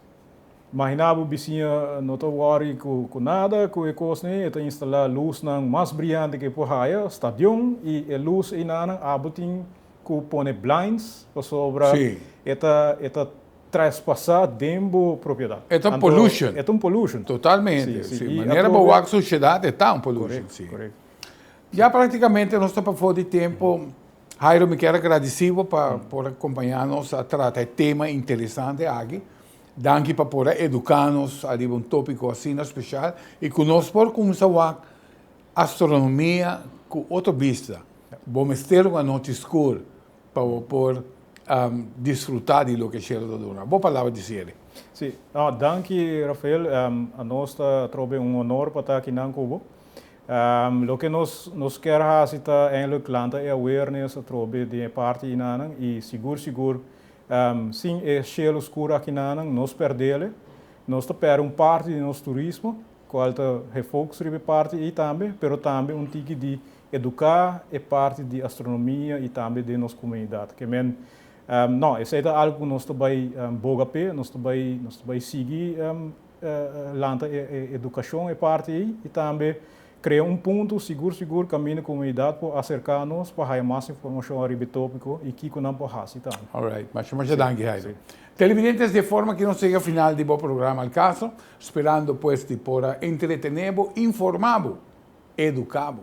Imagina bo bisiña no ta worry cu nada cu e cosnan e ta instala luznan mas briyante cu e por haya, stadion y e luz eynanan abo tin cu pone blinds pasobra e ta e ta traspasa den bo propiedad. E ta un pollution. E ta un pollution. Totalmente, si. Manera bo wak suciedad e ta un pollution, si. Ya practicamente nos ta pafo di tempo. Jairo mi kier a gradicibo pa por acompaña nos a trata e tema interesante aki. Danki pa por a eduká nos ariba un tópiko asina speshal i ku nos por kuminsá wak astronomia ku otro bista. Bo mester un anochi skur pa bo por disfrutá di loke shelu ta duna. Bo palabra di siere. Sí. No, danki Rafael. A nos ta trobe un honor pa ta akinan ku bo. Loke nos nos kier hasi ta eindelijk lanta e awareness atrobe den e parti einanan i sigur sigur sin e shelu skur akinanan nos perdele, nos ta perde un parti di nos turismo kual ta gefocus riba e parti ei tambe, pero tambe un tiki di eduká e parti di astronomia i tambe den nos komunidat. Ke men no, esei ta algu ku nos ta bai boga p'e, nos ta bai nos ta bai sigui lanta e edukashon e parti ei i tambe krea un punto sigur sigur kaminda komunidat por aserká nos pa haya mas informashon ariba e tópiko i kiko nan por hasi tambe. Alright, masha masha danki Jairo. Televidentes, di e forma ki nos yega final di bo programa Al Caso, sperando pues di por a entretené bo, informá bo, eduká bo.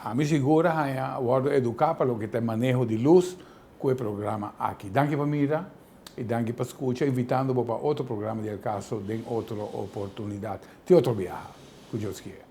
Ami sigur a haña wòrdu eduká pa loke ta e maneho di lus ku e programa aki. Danki pa mira i danki pa skucha, invitando bo pa otro programa di Al Caso den otro oportunidat. Te otro biaha, ku Dios kier.